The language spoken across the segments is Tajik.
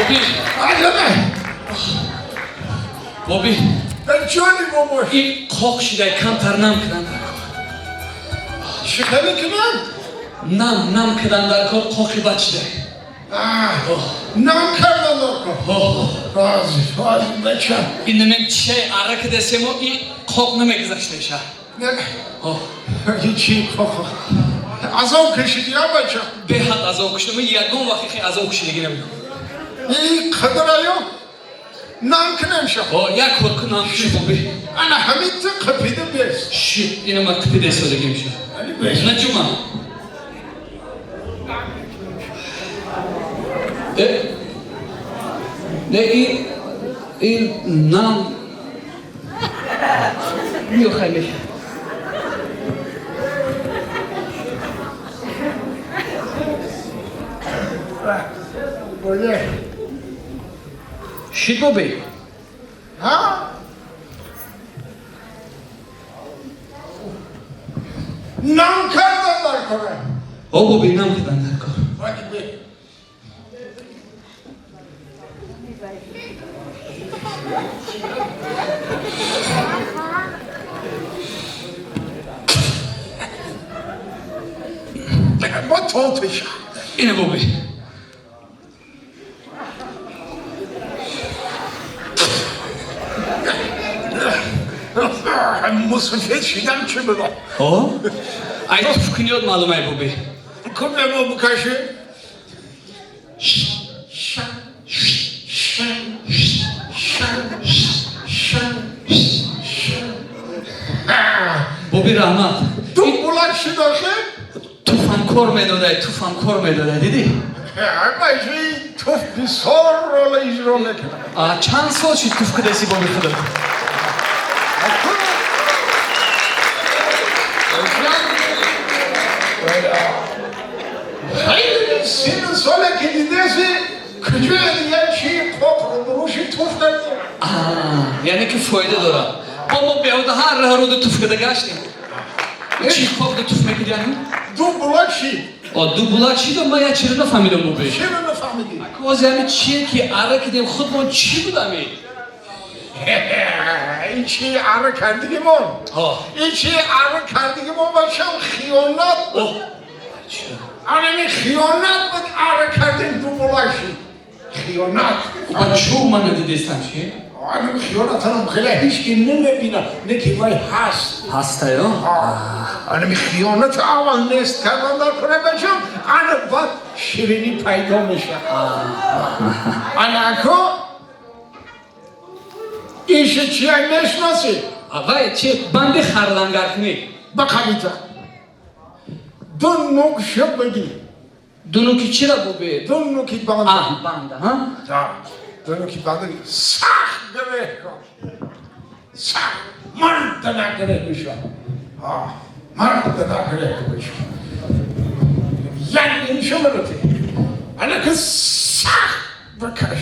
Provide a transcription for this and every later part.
Боби. Алло. Боби. Ҷони бобош. Ин қоқ шидай, камтар нам кидан дар кор. Чӣ хеле кунам? Нам кидан дар кор, қоқи бад шидай. Нам кардан дар кор. Рози, рози, бачам. Ин намем чай ара кидесемо, и қоқ намегузаштеша. Не. Ҳичи қоқ. Азоб кашидӣ, а бачам? Беҳад азоб кашидам. Ягон вақт хе азоб кашидагӣ набудам. И қадраю нам кунем ша. О, як кор кун, нам куши, боби. Ана ҳамин ту қапида бес. Ши, ина ма қипида истодагим ша. На ҷума. Не, ин нам меохай меша. Шид, боби? Ҳа? Нам кардан дар кора. О, боби, нам кардан дар кор. Ма тотиша. Ина, боби. Мусафед шидам чӣ будам? О? Ай туф кунёд маълум ай, боби. Кунде мо бикашем? Боби, раҳмат. Ду булак шидоше? Туфам кор медодай, туфам кор медодай, дидӣ? Бачи, туф бисёр рола иҷро мекунад. А чанд сол шид туф кидаси, боби худо? Хеле сину соле ки дидаси, куҷоя дигар чи қоқ рӯбурӯши туф кардем? Яъне ки фоида дорад. Бо мо беҳуда ҳар раҳруда туф кида гаштем. Чи қоқда туф мекиди ани? Ду булак шид. О, ду булак шидо, ман як чиро нафаҳмидам, боби. Чиро нафаҳмидӣ? Ози ами чие ки ара кидем худмон, чӣ буд ами? Ин чи ара кардигимон? Ин чи ара кардигимон, бачам, хиёнат буд. Анами хиёнат буд, ара кардем, ду булак шид. Хиёнат. Ба чӯ ман надидестам чи? Анами хиёнатанам хеле ҳеҷ ки намебинад, не ки вай ҳаст. Ҳастаё? Анами хиёнат аввал нест кардан дар кора, бачам, ана баъд ширинӣ пайдо мешавад. Ана ако иша чия мешиносӣ? Вай чи, банди харлангаркунӣ? Ба қабита ду нук шо бигӣ. Ду нуки чира, боби? Ду нуки банда. Банда. Ду нуки банда сахт гиреҳ кун, сахт, мардана гиреҳ бишав, мардана гиреҳ бишав. Яъне иншо мероти, ана ки сахт бикаш.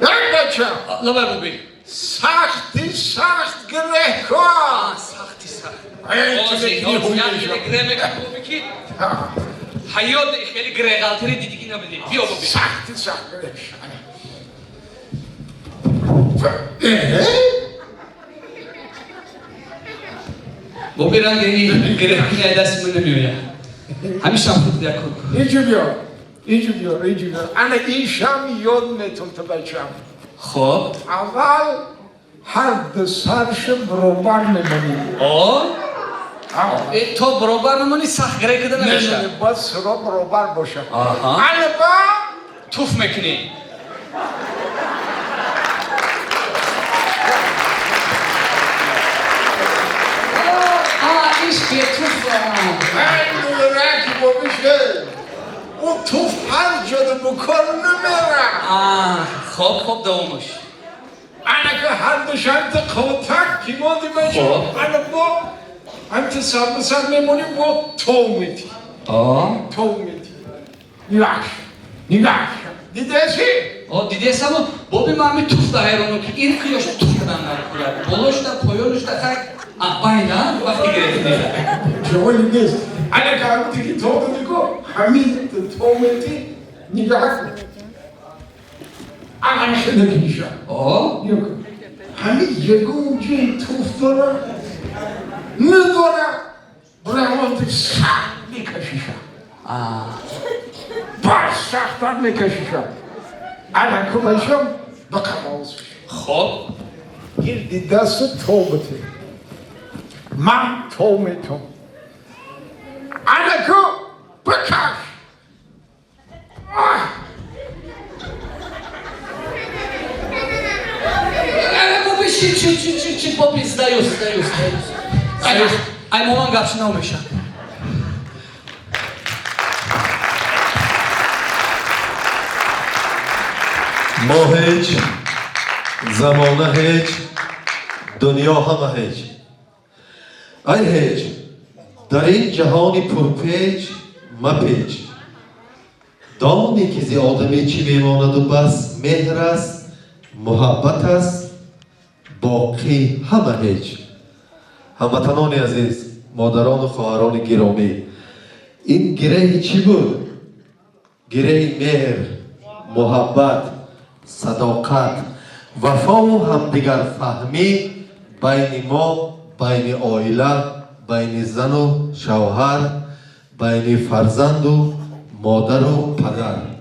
Як бача. Лабай, боби. Сахти сахт гиреҳ кун. Сахти сахт. Гиреҳ мекун, боби, ки ҳаёт хеле гиреҳғалтари дидигӣ набудӣ. Биё, боби. Сахти сахт гиреҳ. Боби, ранги гиреҳкунӣ ай дасти ман намеояд. Ҳамишам худ як кор кун. Инҷо биё, инҷо биё, инҷо биё. Ана ишам ёд метон ту, бачам. Хоб. Аввал ҳар ду сарша баробар мемонӣ. О, то баробар намонӣ, сахт гиреҳ кида намешавад. Бояд сиро баробар бошад. Ана ба туф мекунӣ. Иш бетуф. Рак бобише, ӯ туф ҳар ҷода букор намера. Хоб, хоб, давомаш. Ана ки ҳар душанта қотак ки моди, бача, ана бо ҳамчи сар ба сар мемонӣ, бо тов метӣ, тов метӣ. Нигоҳ, нигоҳ, дидаси? О, дидесамо, боби, ман ами туф да ҳайрону ки ин куёш туф кадан дар курад, болошда, поёнушда. Хай, байна вақти гирефтӣ. Ҷаволи нест. Ана ки ҳамин ки тов додико, ҳамин тов метӣ. Нигоҳ кун. Ана хеле меша. О. Нигоҳ кун. Ҳамин ягон ҷои туф дора? Надора. Равонди сахт мекашиша. Бас сахттар мекашиша. Ана кумашам ба қамоз. Хоб. Гирди дасту то бите. Ман то метом. Ана ку бикаш. Оҳ! Ай, Боби, чи чи чи чи чи, Боби, сдаюсь, сдаюсь, сдаюсь. Сдаюсь. Ай, момон гап шинав меша. Мо ҳеҷ, замона ҳеҷ, дунё ҳама ҳеҷ. Ай ҳеҷ, дар ин ҷаҳони пурпеч мапеч. Донӣ ки зи одамӣ чӣ мемонаду бас, меҳр аст, муҳаббат аст, боқӣ ҳама ҳеҷ. Ҳамватанони азиз, модарону хоҳарони гиромӣ, ин гиреҳи чӣ буд? Гиреҳи меҳр, муҳаббат, садоқат, вафову ҳамдигарфаҳмӣ байни мо, байни оила, байни зану шавҳар, байни фарзанду модару падар.